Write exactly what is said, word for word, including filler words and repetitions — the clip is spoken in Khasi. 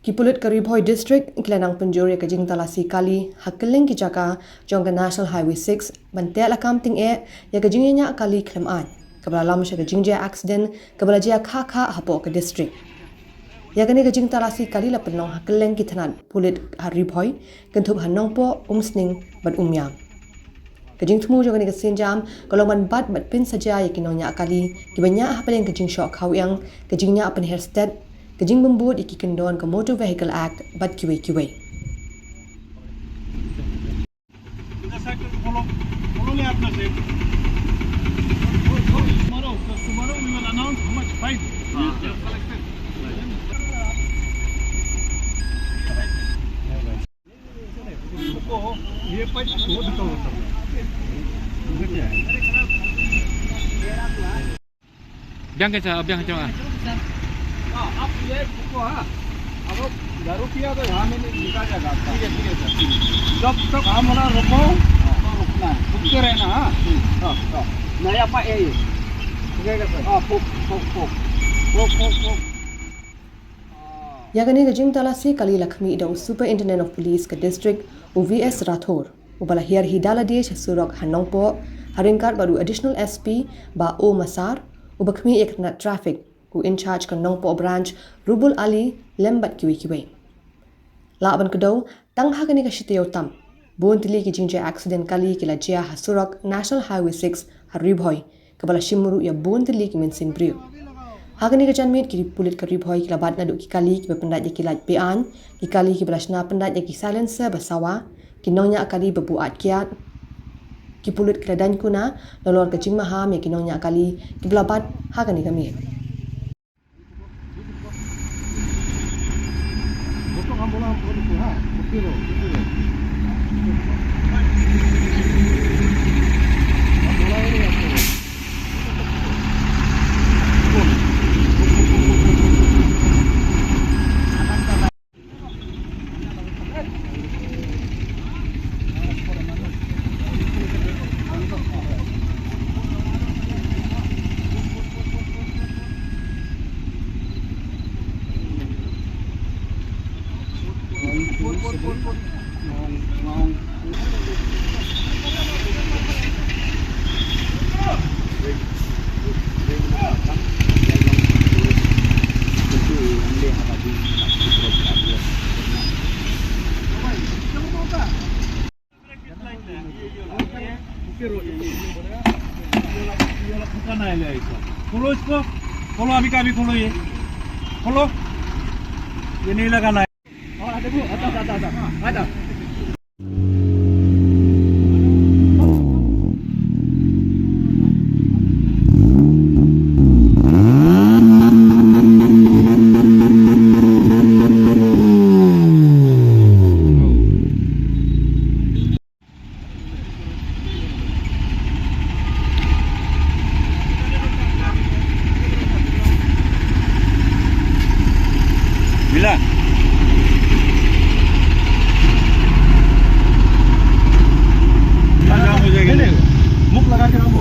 Ki pulit ka Ri Bhoi District ki la nang pynjur ïa ka jingtalasi kali ha kylleng ki jaka jong ka National Highway six ban teh lakam tyngeh ïa ka jingïañiah kali khlem aiñ, kaba la lam sha ka jingjia accident kaba la jia khah khah hapoh ka district. Ïa kane ka jingtalasi kali la pynlong ha kylleng ki thanat pulit ha Ri Bhoi, kynthup ha Nongpoh, Umsning bad Umïam. Ka jingthmu jong kane ka sienjam ka long ban bat bad pynsaja ïa ki nongñiah kali kiba ñiah hapdeng ka jingshoh khawiang, ka jingñiah pynher stet, ka jingbym bud ïa ki kyndon ka Motor Vehicle Act bad kiwei kiwei. इधर साइड को फॉलो, फॉलो ले अपना से। Tomorrow, tomorrow we will announce how much fine we have collected. ये पाइप को दिखाओ। Biang ke cha, biang cha. हाँ, आप ये रुको, हाँ। अब दारू पिया तो यहाँ में नहीं निकल जाएगा आपका। ठीक है, ठीक है सर, ठीक है। जब तक हम वाला रुको, तो रुकना है, रुकते रहना, हाँ। हाँ, हाँ। नहीं, आप ये, ये। ठीक है सर। हाँ, फोक, फोक, फोक। फोक, फोक, फोक। Ïa kane ka jingtalasi kali la khmih da u Superintendent of Police ka district, u V S Rathore, uba la hiar hi da lade sha surok ha Nongpoh, ha ryngkat bad u Additional S P, Bah O Massar, uba khmih ïa ka tnat traffic, u in charge ka Nongpoh branch, Rubul Ali, lem bad kiwei kiwei. Lah ban kdew, tang ha kane ka shi taïew tam, bun tylli ki jingjia accident kali ki la jia ha surok National Highway six ha Ri Bhoi, kaba la shim ruh ïa bun tylli ki mynsiem briew. Ha kane ka janmiet ki pulit ka Ri Bhoi ki la bat naduh ki kali kiba pyndait ïa ki light be-aiñ, ki kali kiba la shna pyndait ïa ki silencer ba sawa, ki nongñiah kali ba buaid kiad. Ki pulit ki la daiñ kuna nalor ka jingmaham ïa ki nongñiah kali kiba la bat ha kane ka miet. खोलो इसको, खोलो, अभी का अभी खोलो ये, खोलो, ये नहीं लगाना है। मिला। मुख लगा के रखो।